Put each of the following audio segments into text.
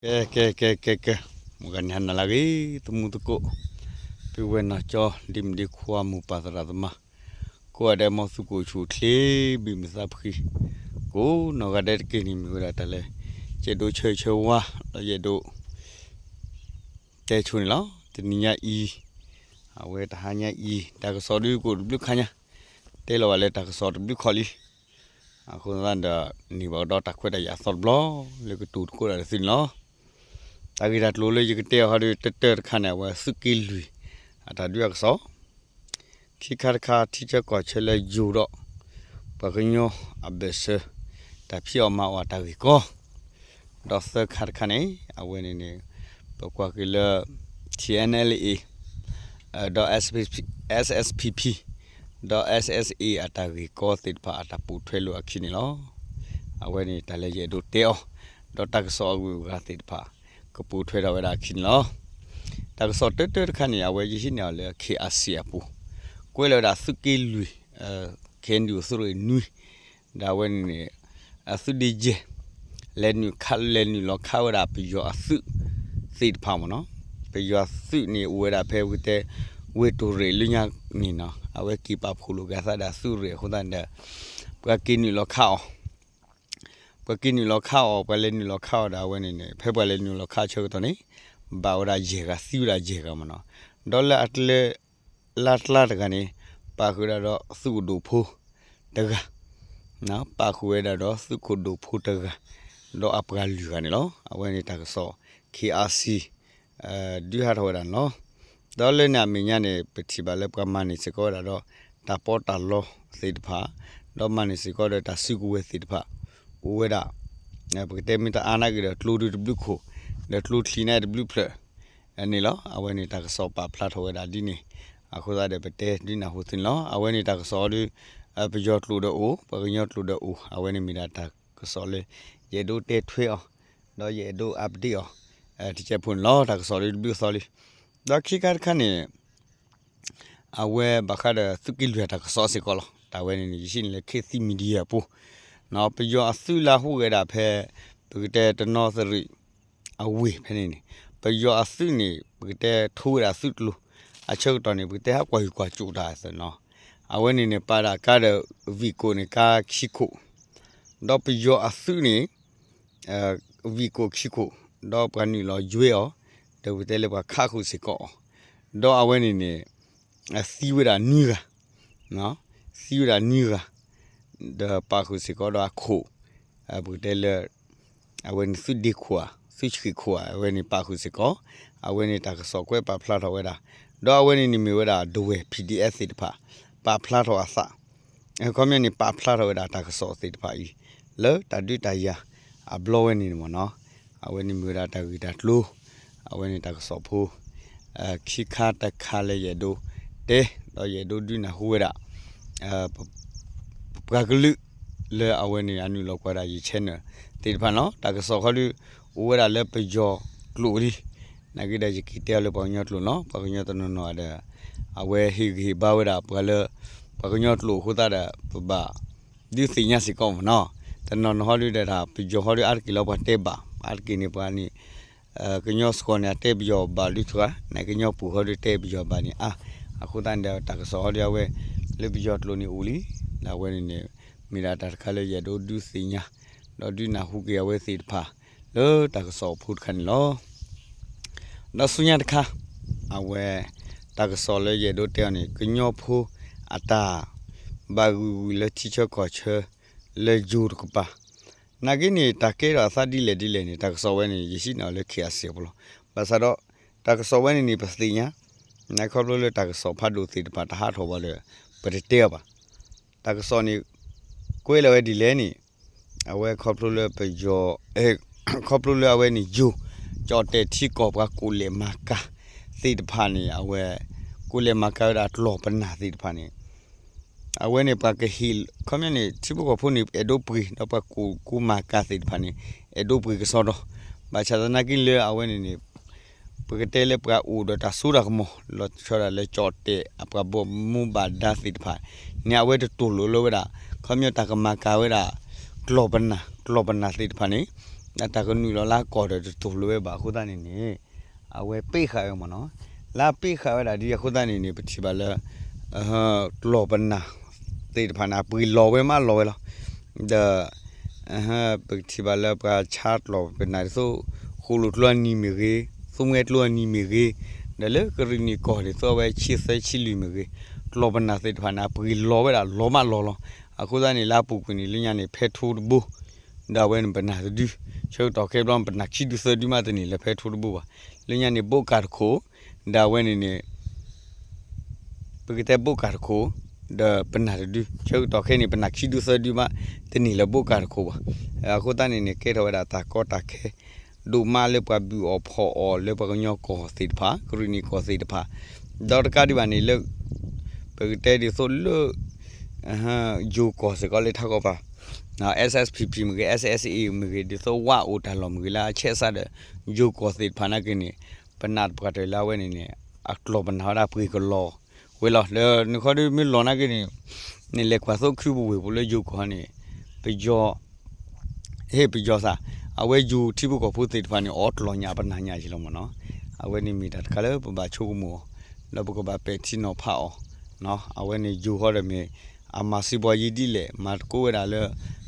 ကဲ ကဲ ကဲ ကဲ ကဲ, မုၢ်ဂၤန့ၣ်ဟါနၤလၢအဂ့ၤ သမူသကိး, ပုၢ်ဝဲၢ်နီၢ်ကၠီ ဒ့မုၣ်ဒ့ခွါ မိၢ်ပၢ်သရၣ်သမါ, ကိးဂၤဒဲး မ်သုကအိၣ်ဆူၣ်အိၣ်ချ့ ဘံၣ်မုာ်သးဖှံ, ကိးနီၢ်ဂၤဒဲးတက့ၢ်န့ၣ် မ့ၢ်ဝဲဒၣ်တၢ်လၢ ယအဲၣ်ဒိးဆၢဂ့ၤဆၢဝါ ဒီးယအဲၣ်ဒိး တဲဆိန့ၣ်လီၤ. တနံၤညါအံၤ အဝဲတဟါညါအံၤ တၢ်ကစီၣ်ဒုးကအိၣ်တဘျုးခါညါ, တဲလီၤဘၣ်လၢတၢ်ကစီၣ်တဘျုးခီၣ်လံ. အဃိသတးဒီး န့ၢ်ဘၣ်ကဒီးတၢ်ခွဲးတၢ်ယာ်အသီတဘျီ လၢကတိၤသကိးတၢ်ဒီးသုန့ၣ်လီၤ. တၢ်ဂ့ၢ်တၢ်ကျိၤလၢယကတဲအီၤဟီဒုး တၢတၢတခါန့ၣ် အဝဲသုးက့လွံၢ် အတၢ်ဒုးအကစီၣ်, ခံခါတခါ ထံဆၢကီၢ်ဆၢလၢယိၤဒီး ပှၤကညီအဘၢၣ်စၢၤ တၢ်ဖံးအီၣ်မၤအီၣ်အတၢ်ဂ့ၢ်ကီ ဒီးသၢခါတခါန့ၣ် အဝဲန့ၣ်န့ၣ် ပကွၢ်က့ၤလၢ ထံၣ်အဲၣ်အဲၣ်လ်အ့ၣ် ဒီး အက်စ်အက်စ်ပီပီ ဒီး အက်စ်အက်စ်အ့ အတၢ်ဂ့ၢ်ကီသ့ၣ်တဖၣ် အတၢ်ပိာ်ထွဲလိာ်အခံန့ၣ်လီၤ. အဝဲန့ၣ်တၢ်လၢယအဲၣ်ဒိးတဲအီၤ, ဒီးတၢ်ကစီၣ်အဂုၤအဂၤသ့ၣ်တဖၣ် ကပိာ်ထွဲထီၣ်ဝဲဒၣ်အခံန့ၣ်လီၤ. တၢ်ကစီၣ်တၢတၢတခါန့ၣ် အဝဲယဟံးန့ၢ်အီၤလၢ ခ့ၣ်အၣ်စံၣ်အပူၤ, ကွဲးလီၤဝဲဒၣ်သုးက့လွံၢ် ခဲအံၤဒုးအိၣ်သုးရ့ၣ်နွံ, ဒီးအဝဲန့ၣ်န့ၣ် အသုးဒ့ယဲၢ် လဲၤနုာ်ခး လဲၤနုာ်လီၤခးဝဲဒၣ်ပယီၤအသုးသ့ၣ်တဖၣ်မ့ၢ်နီၤ. ပယီၤအသုးန့ၣ်အိၣ်ဝဲဒၣ်ဖဲပကတဲ ဝ့ၢ်တိၢ်ရ့ၣ်လၢညါန့ၣ်နီၤ, အဝဲက့ၤပာ်ဖှိၣ်လိာ်က့ၤအသးဒီးအသုးရ့ၣ်အဃိသတးဒီး ပှၤက့ၤနုာ်လီၤခးအီၤ ပှၤက့ၤနုာ်လီၤခးအီၤ ပှၤလဲၤနုာ်လီၤခးအီၤဒီးအဝဲန့ၣ်န့ၣ် ဖဲပှၤလဲၤနုာ်လီၤခးအဆၢကတီၢ်န့ၣ် ဘၣ်ဝဲဒၣ်ယဲၢ်ဂၤ သံဝဲဒၣ်ယဲၢ်ဂၤမ့ၢ်နီၤ. ဒီးလၢအကျဲ လၢကျါတဂၤန့ၣ် ပာ်ဃုာ်ဒၣ်ဒီးသုးခိၣ်ဒိၣ်ဖိတဂၤ, ပာ်ဃုာ်ဝဲဒၣ်ဒီးသုးခိၣ်ဒိၣ်ဖိတဂၤ ဒီးအပှၤလွံၢ်ဂၤန့ၣ်လီၤ. အဝဲန့ၣ်တၢ်ကစီၣ် ခ့ၣ်အၣ်စံၣ် ဒုးဟးထီၣ်ဝဲဒၣ်န့ၣ်လီၤ. ဒီးလၢန့ၣ်အမဲာ်ညါန့ၣ် ပထံၣ်ဘၣ်လၢပှၤမၤန့ၢ်စ့ၢ်ကီးဝဲဒၣ်ဒီး တၢ်ပီးတၢ်လီသ့ၣ်တဖၣ်, ဒီးမၤန့ၢ်စ့ၢ်ကီးဒီးတၢ်စုကဝဲၤသ့ၣ်တဖၣ် အိၣ်ဝဲဒၣ် ပကတဲမ့ၢ်တအါနာ်က့ၤဒီးကျိဒုးတဘျုးခိၣ်, ဒီးကျိချံန့ၣ်တဘျုးဖျၢၣ်န့ၣ်လီၤ. အဝဲန့ၣ်တၢ်ကစီၣ်ပာ်ဖျါထီၣ်ဝဲဒၣ်ဒ်န့ၣ်, အဃိသတးဒီးပတဲဒုးနၢ်ဟူသုန့ၣ်လီၤ. အဝဲန့ၣ်တၢ်ကစီၣ်ဒုး ပယီၤကျိာ်ဒီးအိၣ်, ပှၤကညီကျိာ်ဒီးအိၣ်, အဝဲန့ၣ်မ့ၢ်ဒၣ်တၢ်ကစီၣ်လၢ ယအဲၣ်ဒိးတဲထွဲအီၤ, ဒီးယအဲၣ်ဒိး update အီၤ တကဲးဖိန့ၣ်လီၤ. တၢ်ကစီၣ်ဒုးတဘျုးသီလံ. ဒီးခံခါတခါန့ၣ် အဝဲဘၣ်ဃးဒီးသုးက့လွံၢ်အတၢ်ကစီၣ်စ့ၢ်ကီးလီၤ. တၢ်ဝဲန့ၣ်န့ၣ် ယဟံးန့ၢ်လၢ ခေတ်သစ် Media အပူၤ, ပယီၤအသုးလၢအဟူးဂဲၤဒၣ်ဖဲ ပကတဲတနီသရံၣ်အဝ့ၢ်ဖဲန့ၣ်န့ၣ်, ပယီၤအသုးန့ၣ် ပကတဲထိဝဲဒၣ်သုးကျိၤ အဆၢကတီၢ်န့ၣ် ပကတဲဟးကွၢ်ဟုၣ်ကွၢ်စူၣ်တၢ်သနီၤ, အဝဲန့ၣ်န့ၣ် ပာ်ဒၣ်ကါဒီး Vigo န့ၣ် ကါခံခိၣ်, ဒီးပယီၤအသုးန့ၣ် Vigo ခံခိၣ်, ဒီးပှၤနုာ်လီၤယွဲအီၤ, ဒီးပကတဲလၢပှၤခးဃုာ်စ့ၢ်ကီးအီၤ, ဒီးအဝဲန့ၣ်န့ၣ် သံဝဲဒၣ်နွံဂၤ, သံဝဲဒၣ်နွံဂၤ, ဒီးပာ်ဃုာ်စ့ၢ်ကီးဒီးအခိၣ်, ပကတဲလၢ အဝဲန့ၣ်သုးဒ့ခိၣ်ဧါ သုးဆှံၣ်ခိၣ်ဧါ အဝဲန့ၣ်ပာ်ဃုာ်စ့ၢ်ကီး, အဝဲန့ၣ်တၢ်ကစီၣ်ကွဲးပာ်ဖျါထီၣ်ဝဲဒၣ်, ဒီးအဝဲန့ၣ်န့ၣ်မ့ၢ်ဝဲဒၣ်ဒဝဲၢ် ပီၣ်ဒံၣ်အဲၣ် သ့ၣ်တဖၣ် ပာ်ဖျါထီၣ်အသး အခီပညီန့ၣ် ပာ်ဖျါထီၣ်ဝဲဒၣ်တၢ်ကစီၣ်သ့ၣ်တဖၣ်အံၤ လၢတၢ်ဒုးတၢ်ယၤအဘျီဝဲန့ၣ်မ့ၢ်နီၤ, အဝဲန့ၣ်မ့ၢ်ဝဲဒၣ်တၢ်ဂ့ၢ်တၢ်ကျိၤ, အဝဲန့ၣ်တၢ်ကစီၣ်ဖိ ခံခါတခါလၢယအဲၣ်ဒိးတဲ ဒီးယအဲၣ်ဒိးဒုးနၢ်ဟူဝဲဒၣ် ပှၤကလုာ်လၢအဝဲန့ၣ်အနုာ်လီၤကွၢ်ဒၣ်ယ channel သ့ၣ်တဖၣ်န့ၣ်လီၤ. တၢ်ကစီၣ်ခီဒုး အိၣ်ဝဲဒၣ်လၢပယီၤကျိာ်လံ, နာ်က့ဒီးယက့ၤတဲအီၤလၢပှၤကညီကျိာ်န့ၣ်လီၤ. ပှၤကညီတနီၤနီၤဒီး အဝဲဟ့ၣ်ဂံၢ်ဟ့ၣ်ဘါဝဲဒၣ်ပှၤလၢ ပှၤကညီကျိာ်အဃိသတးဒီး ပဘၣ်ဒုးသ့ၣ်ညါစ့ၢ်ကီးမ့ၢ်နီၤ. တနီၤနီၤဟီဒုးဒီးတၢ်ပယီၤဟီဒုးအါတက့ၢ်လီၤပှၤတဲဘၣ်, အါတက့ၢ်န့ၣ်ပှၤန့ၣ် ကညီစ့ၢ်ကီးန့ၣ် အတဲပယီၤဘၣ်ဒုးတဂၤ, နကညီပူၤဟီဒုးတဲပယီၤဘၣ်န့ၣ်အါ, အဃိသတးန့ၣ်ဒီးတၢ်ကစီၣ်ဟီဒုးအဝဲ လၢပယီၤကျိာ်န့ၣ်အိၣ်လံ, ဒီးအဝဲန့ၣ်န့ၣ် မ့ၢ်ဒၣ်တၢ်တခါလၢယအဲၣ်ဒိးဒုးသ့ၣ်ညါ ဒီးဒုးနၢ်ဟူက့ၤအဝဲသ့ၣ်တဖၣ် လၢတၢ်ကစီၣ်အဖိတခါန့ၣ်လီၤ. ဒီးဆူညါတခါ အဝဲ တၢ်ကစီၣ်လၢယအဲၣ်ဒိးတဲအီၤန့ၣ် ကညီဖိအတၢ် ဘၣ်ဂုာ်ဝံၤလၢထံဆၢကီၢ်ဆၢ လၢယိၤတကပၤ နာ်က့န့ၣ် တၢ်ကဲထီၣ်အသးဒ်လဲၣ်ဒ်လဲၣ်န့ၣ် တၢ်ကစီၣ်ဝဲန့ၣ် ယဟံးန့ၢ်အီၤလၢ ခ့ၣ်အၣ်စံၣ် အပူၤလီၤ. ဘၣ်ဆၣ်ဒီး တၢ်ကစီၣ်ဝဲန့ၣ်န့ၣ် ပသ့ၣ်ညါ နခီဖျိလၢတၢ်ကစီၣ်ဖးဒိၣ်သ့ၣ်တဖၣ်တဟးထီၣ်ဘၣ်ဒီး ပတတဲအီၤဘၣ်. တၢ်ကစီၣ်န့ၣ် ကွဲးလီၤဝဲဒ်လဲၣ်န့ၣ် အဝဲခီဖျိလၢပယီၤ ခီဖျိလၢအဝဲန့ၣ်ယိၤ ကၠီၣ်တဲၣ်ထံကီၢ်ပှၤကိးလဲၣ်မၤကၤသ့ၣ်တဖၣ်န့ၣ် အဝဲ ကိးလဲၣ်မၤကၤဝဲဒၣ်ကျီၢ်ပနၢ်သ့ၣ်တဖၣ်န့ၣ် အဝဲန့ၣ်ပှၤကဟ့ၣ် ခီပညီန့ၣ် ထံဖိကီၢ်ဖိန့ၣ် အဲၣ်ဒိးပှ့ၤ ဒီးပှၤကိးကိးမၤကၤသ့ၣ်တဖၣ်န့ၣ် အဲၣ်ဒိးပှ့ၤကစီဒီ, ဘၣ်ဆၣ်သနာ်က့လၢအဝဲန့ၣ်န့ၣ် ပကတဲလၢပှၤအိၣ်ဒီးတၢ်စိတၢ်ကမီၤ လီၤဆီဒၣ်လၢကၠီၣ်တဲၣ်အပှၤဘီမူဘၣ်ဒါသ့ၣ်တဖၣ်န့ၣ် အဝဲတတူၢ်လိာ်လၢဝဲဒၣ် ခီပညီတၢ်ကမၤကၤဝဲဒၣ် ကျီၢ်ပနၢ် ကျီၢ်ပနၢ်သ့ၣ်တဖၣ်န့ၣ် အတၢ်ကနုာ်လီၤလၢကီၢ်ဒီးတတူၢ်လိာ်ဝဲဘၣ်အဃိသတးန့ၣ်န့ၣ် အဝဲပ့ၣ်ဃာ်ဝဲမ့ၢ်နီၤ, လၢပ့ၣ်ဃာ်ဝဲဒၣ်ဒ်အဃိသတးန့ၣ်န့ၣ် ပထံၣ်ဘၣ်လၢ ကျီၢ်ပနၢ်သ့ၣ်တဖၣ်န့ၣ် အပှ့ၤလီၤဝဲမးလီၤဝဲလီၤ. ဒီး ပကထံၣ်ဘၣ်လၢပှၤဆါကျီၢ်ပနၢ်ဒ်သိး ဃိၣ်လိၣ်ကျိအနံၤမ့ၢ်ဂ့ၤ, သူမွဲကျိအနံၤမ့ၢ်ဂ့ၤ, ဒီးလၢကရံၣ်နံၣ်ကီၢ်ဒ်သိးအဝဲဆံသၢဆံလွံၢ်မ့ၢ်ဂ့ၤ, ကျီၢ်ပနၢ်သ့ၣ်တဖၣ်န့ၣ် အပှ့ၤလီၤဝဲဒၣ်လီၤမးလီၤလီၤ. အဃိသတးန့ၣ် လၢအပူၤကွံာ်န့ၣ် လၢညါန့ၣ် ဖဲထိတဘိ ဒီးအဝဲန့ၣ်ပနၢ်တဒု, ဆၢကတီၢ်ခဲဘျီပနၢ်ခံဒုသၢဒုမးတန့ၢ်လၢဖဲထိတဘိဘၣ်. လၢညါန့ၣ် ဘိးကၢ်တခိၣ်, ဒီးအဝဲန့ၣ်န့ၣ် ပကတဲဘိးကၢ်တခိၣ်, ဒီးပနၢ်တဒု, ဆၢကတီၢ်ခဲန့ၣ် ပနၢ်ခံဒုသၢဒုမး တန့ၢ်လၢဘိးကၢ်တခိၣ်ဘၣ်. အဃိသတးန့ၣ်န့ၣ် ကဲထီၣ်ဝဲဒၣ်တၢ်ကီတၢ်ခဲ ဒိၣ်မးလၢပှၤဘုၣ်အီၣ်ဖီၣ်အီၣ်လၢပှၤကညီကီၢ်သ့ၣ်တဖၣ်, ကရံၣ်နံၣ်ကီၢ်သ့ၣ်တဖၣ်, ဒီးတကးဒံးဘၣ်န့ၣ်လၢ ပကတဲဒ်သိးလၢ ယိၤကီၢ်စ့ၢ်ကီးလၢထးကီၢ်ပၤ SSPP မ့ၢ်ဂ့ၤ, SSA မ့ၢ်ဂ့ၤ, ဒ်သိးဝါအိၣ်တၢ်လီၢ်မ့ၢ်ဂ့ၤ လၢအဆဲးစးဒီး ယိၤကီၢ်သ့ၣ်တဖၣ်နာ်က့န့ၣ် ပနၢ်တပှၢ်တၢၢ်လၢအဝဲန့ၣ်န့ၣ် အကျီၢ်ပနၢ်ဝဲဒၣ်ပှ့ၤကလီၤဝဲလီၤ. ဒီးနခီဒ်မ့ၢ်လီၤနာ်က့န့ၣ် နလဲၤကွၢ်သိခံပူၤဝ့ၢ်ပူၤလၢယိၤကီၢ်န့ၣ် ပယီၤ ဟ့ၣ်ပယီၤသး, အဝဲယိၤထံဖိကီၢ်ဖိသ့ၣ်တဖၣ်န့ၣ် အိးကျီၢ်ညၣ်ပနၢ်ညၣ်က့ၤလီၤမ့ၢ်နီၤ. အဝဲန့ၣ်မ့ၢ်တၢ်တခါလၢပဘၣ်ဆိကမိၣ်အီၤ, ဒီးပကဘၣ်ပဲာ်ထံနီၤဖးအီၤ, အဝဲန့ၣ်ယိၤဟီဒီးမ့ၢ် အမၤစံးဘီယံဒ်လဲၣ်, မၤသကိးဝဲဒၣ်လၢ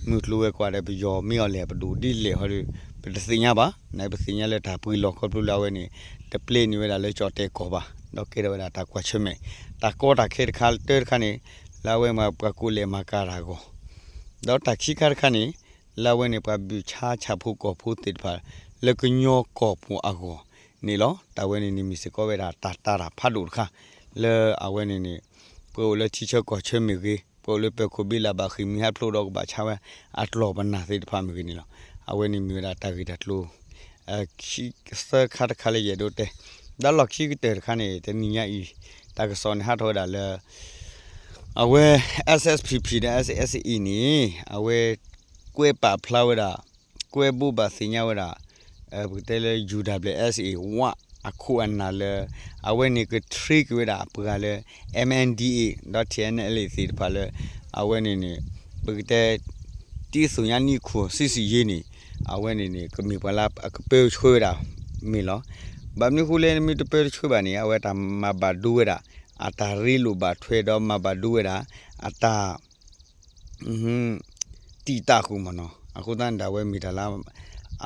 မုၢ်ကျိၤဝဲၤကွာ်ဒီး ပယီၤမ့ၢ်အီၤလဲၣ်ပဒိၣ်ဒ်လဲၣ်ဟီဒီး ပတသ့ၣ်ညါဘၣ်. နပသ့ၣ်ညါလၢတၢ်ပှ့ၤလီၤခီဖျိလၢအဝဲန့ၣ် တပျဲန့ၢ်ဝဲဒၣ်လၢကၠီၣ်တဲၣ်ကီၢ်ဘၣ်, ဒီးကဲထီၣ်ဝဲဒၣ်တၢ်ကွၢ်ဆၢၣ်မဲာ်, တၢ်ကီတၢ်ခဲတခါတၢတခါန့ၣ် လၢအဝဲမ့ၢ်ပှၤကိးလဲၤမၤကၤတၢ်အဂီၢ် ဒီးတၢ်ခံခါတခါန့ၣ် လၢအဝဲန့ၣ်ပှၤဘုၣ်ဆါဆၣ်ဖိကီၢ်ဖိသ့ၣ်တဖၣ် လၢကညီကီၢ်ပူၤအဂီၢ်န့ၣ်လီၤ. တၢ်ဝဲန့ၣ်န့ၣ်မ့ၢ်စ့ၢ်ကီးဝဲဒၣ်တၢ်တာ်တၢ်ဖးဒိၣ်တခါ လၢအဝဲန့ၣ်န့ၣ် ပှၤအိၣ်လၢထံဆၢကီၢ်ဆၢမ့ၢ်ဂ့ၤ, ပှၤအိၣ်လၢပၢၤခိၣ်ဘ့လးဘၣ်ဃ့ၢ်မှံဟးဖျိးဒီးကဘၣ်ဆါဝဲအကျီၢ်ပနၢ်သ့ၣ်တဖၣ်မ့ၢ်ဂ့ၤန့ၣ်လီၤ. အဝဲန့ၣ်မ့ၢ်ဝဲဒၣ်တၢ်ဂ့ၢ်တၢ်ကျိၤ သၢခါတခါလၢယအဲၣ်ဒိးတဲ, ဒီးလီၢ်ခံကတၢၢ်တခါန့ၣ် တနံၤညါအံၤ တၢ်ကစီၣ်န့ၣ်ဟးထီၣ်ဝဲဒၣ်လၢ အဝဲ SSPP ဒီး SSA န့ၣ် အဝဲ ကွဲးပာ်ဖျါဝဲဒၣ်, ကွဲးဘိးဘၣ်သ့ၣ်ညါဝဲဒၣ် ပကတဲလၢ UWSA ဝၣ်အခိၣ်အနၢ်လၢ အဝဲန့ၣ်က train က့ၤဝဲဒၣ်အပှၤလၢ MNDAA ဒီး TNLA သ့ၣ်တဖၣ်လၢ အဝဲန့ၣ်န့ၣ် ပကတဲ တံၢ်သူၣ်ညါနံၣ်ခိၣ် စစ်ဆင်ရေးန့ၣ် အဝဲန့ၣ်န့ၣ် ကမ့ၢ်ပှၤလၢအကပၢတဆှၢဝဲဒၣ်မ့ၢ်လီၤ. ဘၣ်မနုၤအဃိလဲၣ် မ့ၢ်တပၢတဆှၢဘၣ်န့ၣ် အဝဲတၢ်မၤဘၣ်ဒိဝဲဒၣ် အတၢ်ရ့လိာ်ဘၣ်ထွဲ ဒီးမၤဘၣ်ဒိဝဲဒၣ် အတၢ် တံာ်တာ်ဃုာ်မ့ၢ်နီၤ. အဃိသတးန့ၣ်ဒီး အဝဲမ့ၢ်တၢ်လၢ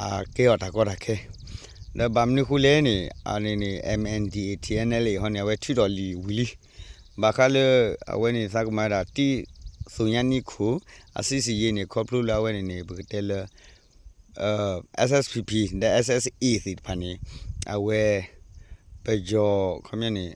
အကဲအီၤတၢ်ကီတၢ်ခဲ ဒီးဘၣ်မနုၤအဃိလဲၣ်န့ၣ် အန့ၣ်န့ၣ် MNDAA TNLA ဟီန့ၣ် အဝဲထုးထီၣ်လံာ်ဝံၤလံ. ဘၣ်ဃးလၢ အဝဲန့ၣ်သးကမၤဒၣ်တံၢ်သူၣ်ညါနံၣ်ခိၣ် အစစ်ဆင်ရေးန့ၣ် ခီဖျိလၢအဝဲန့ၣ်န့ၣ် ပကတဲလၢ SSPP ဒီး SSA သ့ၣ်တဖၣ်န့ၣ် အဝဲ ပယီၤ ခီပညီန့ၣ်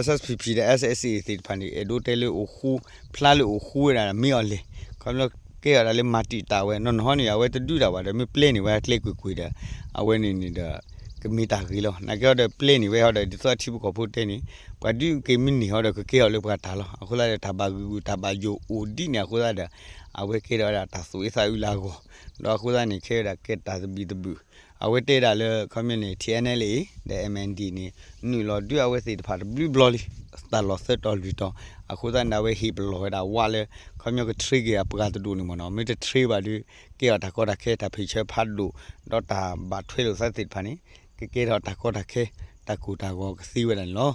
SSPP ဒီး SSA သ့ၣ်တဖၣ်န့ၣ် အဲၣ်ဒိးတဲလၢအိၣ်ဃူ ဖျါလၢအိၣ်ဃူဝဲဒၣ်မ့ၢ်အီၤလဲၣ်. ခီပညီကဲအီၤဒၣ်လၢမၤတံာ်တာ်ဝဲ နီၢ်နီၢ်ဟီန့ၣ် အဝဲတဒုးတၢ်ဘၣ်ဒီး မ့ၢ်ပျဲန့ၢ်ဝဲကျဲကွ့ၢ်ကွ့ၢ်ဒီး အဝဲန့ၣ်န့ၣ်ဒီး ကမ့ၢ်တၢ်ဂ့ၤလီၤ. နာ်က့ဟီဒီးပျဲန့ၢ်ဝဲဟီဒီး ဒ်သိးအထံဖိကီၢ်ဖိတဲန့ၣ် ပှၤဒုးက့ၤမ့ၢ်န့ၢ်ဟီဒီး ကကဲအီၤလၢပှၤတၢ်လီၤ. အဃိသတးဒီး တၢ်ဘၣ်ဂုာ်ဂုာ်တၢ်ဘၣ်ယိၣ်အိၣ်ဒ်န့ၣ်အဃိသတးဒီး အဝဲကဲထီၣ်ဝဲဒၣ်တၢ်သူၣ်အ့သးအုးလၢအဂီၢ် ဒီးအဃိသတးန့ၣ် ခဲဝဲဒၣ်ကဲတၢ်သဘံၣ်သဘုၣ် အဝဲတဲဒၣ်လၢ ခီပညီန့ၣ် TNLA ဒီး MNDAA န့ၣ် နုာ်လီၤဒုးအဝဲသ့ၣ်တဖၣ်တဘျုးဘျီလံ တၢ်လီၢ်သၢတီၤလွံၢ်တီၤ. အဃိသတးန့ၣ်ဒီး အဝဲဟ့ၣ်ပလီၢ်ဝဲဒၣ်ဝးလၢ ခီပညီက train က့ၤအပှၤတဒိၣ်န့ၣ်မ့ၢ်နီၤ. မ့ၢ်တ train ဘၣ်ဒီး ကဲအီၤတၢ်ကီတၢ်ခဲ တၢ်ဖံးဆၢဖးဒိၣ် ဒီးတၢ်ဘၣ်ထွဲလိာ်သးသ့ၣ်တဖၣ်န့ၣ် ကကဲထီၣ်တၢ်ကီတၢ်ခဲ တၢ်ကိၢ်တၢ်ဂီၤကသ့ဝဲဒၣ်န့ၣ်လီၤ.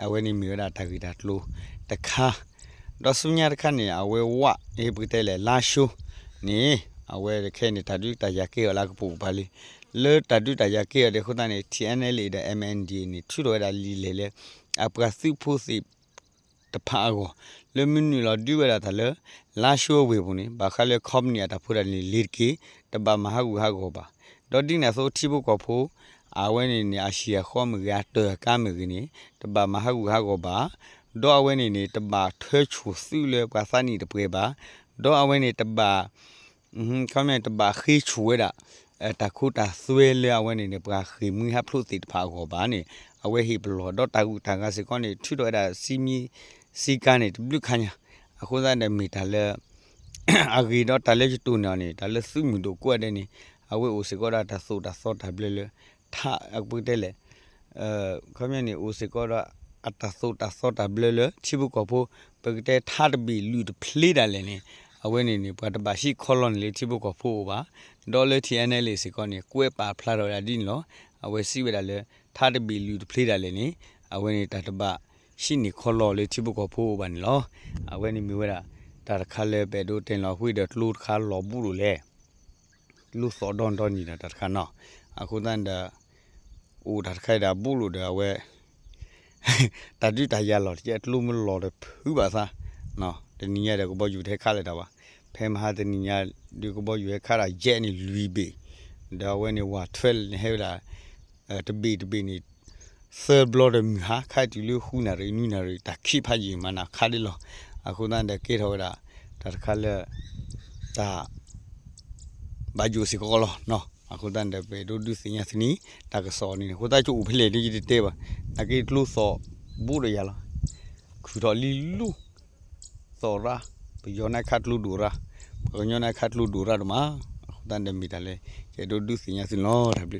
အဝဲန့ၣ်မ့ၢ်ဝဲဒၣ်တၢ်ဂ့ၢ်တၢ်ကျိၤတခါ ဒီးဆူညါတခါန့ၣ် အဝဲဝး ပကတဲလဲၣ် လါၡိန့ၣ် အဝဲခဲအံၤန့ၣ် တၢ်ဒုးတၢ်ယၤကဲအီၤလၢအကပိာ်ကပၤလံ. လၢတၢ်ဒုးတၢ်ယၤကဲအီၤဒ်အဃိသတးန့ၣ် TNLA ဒီး MNDAA န့ၣ် ထုးထီၣ်ဝဲဒၣ်လံာ်လဲၢ်လၢ အပှၤသုးဖိသ့ၣ်တဖၣ်အဂီၢ် လၢမ့ၢ်နုာ်လီၤဒုးဝဲဒၣ်တၢ်လၢ လါၡိအဝ့ၢ်ပူၤန့ၣ် ဘၣ်ဃးလၢ ခီပနံၣ် အတၢ်ဖိတၢ်လံၤန့ၣ် လ့ၤတက့ၢ် တဘၣ်မၤဟးဂူာ်ဟးဂီၤဘၣ်. ဒီးဒ်န့ၣ်အသိးထံဖိကီၢ်ဖိ အဝဲန့ၣ်န့ၣ် အဆံးအဃီမ့ၢ်ဂ့ၤ အတၢၢ်အကါမ့ၢ်ဂ့ၤန့ၣ် တဘၣ်မၤဟးဂူာ်ဟးဂီၤဘၣ်. ဒီးအဝဲန့ၣ်န့ၣ် တဘၣ်ထၢဆူၣ်သုးလၢပှၤသးနံၣ်တပှဲၤဘၣ်. ဒီးအဝဲန့ၣ်တဘၣ် ခီပညီတဘၣ်ဃ့ဆူၣ်ဝဲဒၣ် တၢ်ခိတၢ်သွဲလၢအဝဲန့ၣ်န့ၣ် ပှၤဃ့ၢ်မှံဟးဖျိးသ့ၣ်တဖၣ်အဂီၢ်ဘၣ်န့ၣ် အဝဲဟ့ၣ်ပလီၢ် ဒီးတၢ်ဂုၤတၢ်ဂၤစ့ၢ်ကီးန့ၣ် ထုးထီၣ်ဝဲဒၣ်စံမံ စံကါန့ၣ် တဘျုးခါညါ. အဃိသတးဒီးမ့ၢ်တၢ်လၢ အဂ့ၢ်ဒီးတၢ်လၢယတိၢ်န့ၢ်အီၤန့ၣ် တၢ်လၢသုးမုၢ်ဒိၣ်ကိးဂၤဒဲးန့ၣ် အဝဲအိၣ်စ့ၢ်ကီးဒီးတၢ်သိၣ်တၢ်သီတၢ်ဘျၢလၢ ထါ ပကတဲလဲၣ် ခီပညီန့ၣ် အိၣ်စ့ၢ်ကီးဒီး အတၢ်သိၣ်တၢ်သီတၢ်ဘျၢလၢ ထံဖိကီၢ်ဖိ ပကတဲထါတဘ့ၣ်လုၢ်တဖျ့ဒၣ်လဲာ်န့ၣ် အဝဲန့ၣ်န့ၣ် ပှၤတဘၣ်ဟံၣ်ခီလီၤန့ၣ်လၢထံဖိကီၢ်ဖိအိၣ်ဘၣ်, ဒီးလၢ ထံၣ်အဲၣ်ၣ်ၣ်လ့ၣ် စ့ၢ်ကီးန့ၣ် ကွဲးပာ်ဖျါထီၣ်ဝဲဒၣ်ဒ်န့ၣ်လီၤ. အဝဲစံးဝဲဒၣ်လၢ ထါတဘ့ၣ်လုၢ်တဖျ့ဒၣ်လဲာ်န့ၣ် အဝဲန့ၣ်တၢ်တဘၣ်ဟံးန့ၢ်ခီလီၤလၢထံဖိကီၢ်ဖိအိၣ်ဘၣ်န့ၣ်လီၤ. အဝဲန့ၣ်မ့ၢ်ဝဲဒၣ် တၢ်တခါလၢပအဲၣ်ဒိးတဲလီၤအဃိဒီး ကျိတခါလီၤဘူးလိာ်လဲၣ် ကျိသီၣ်ဒီနဒီနံၤဒီးတၢ်တခါနီၤ. အဃိသတးဒီး အိၣ်တၢ်တခါအံၤဒီးဘူးလိာ်ဒီးအဝဲ တၢ်ဒုးတၢ်ယၤလီၤတကဲ ကျိမ့ၢ်လီၤဒီးဖုးဘၣ်သး, တနံၤညါဒီး ကဘီယူၤတဟဲခးလၢၤတၢ်ဘၣ်. ဖဲမဟါတနံၤညါ ဒုးကဘီယူၤဟဲခးဒီး jet န့ၣ် လွံၢ်ဘ့ၣ်, ဒီးအဝဲန့ၣ် ဝးထွဲန့ၣ်ဟဲဝဲဒၣ် တဘ့ၣ်တဘ့ၣ်န့ၣ် သၢဘျီဒီးမုၢ်ဟါ ခါအံၤတုၤလၢဃုနၣ်ရံၣ် နွံနၣ်ရံၣ် တၢ်ခံးဖးယံာ်မးနၤခးဒ်လီၤ. အဃိသတးဒီးကဲထီၣ်ဝဲဒၣ် တၢ်တခါလၢ တၢ် ဘၣ်ယိၣ်စ့ၢ်ကီးလီၤနီၤ. အဃိသတးဒီး ပအဲၣ်ဒိးဒုးသ့ၣ်ညါသနံၤ တၢ်ကစီၣ်န့ၣ် အဃိသတးကအိၣ်ဖဲလဲၣ်ဒ်ယတတဲဘၣ်, နာ်က့ကျိသီၣ်ဘူးဒီးယၤလီၤ. ခုၣ်ထီၣ်လံလူ သီၣ်ရၣ်, ပယီၤန့ၣ်ခးကျိဒိၣ်ရၣ်, ပှၤကညီန့ၣ်ခးကျိဒိၣ်ရၣ်ဒိၣ်မး. အဃိသတးဒီးမ့ၢ်တၢ်လၢ ယအဲၣ်ဒိးဒုးသ့ၣ်ညါသုန့ၣ်လီၤ. တၢ်ဘျုး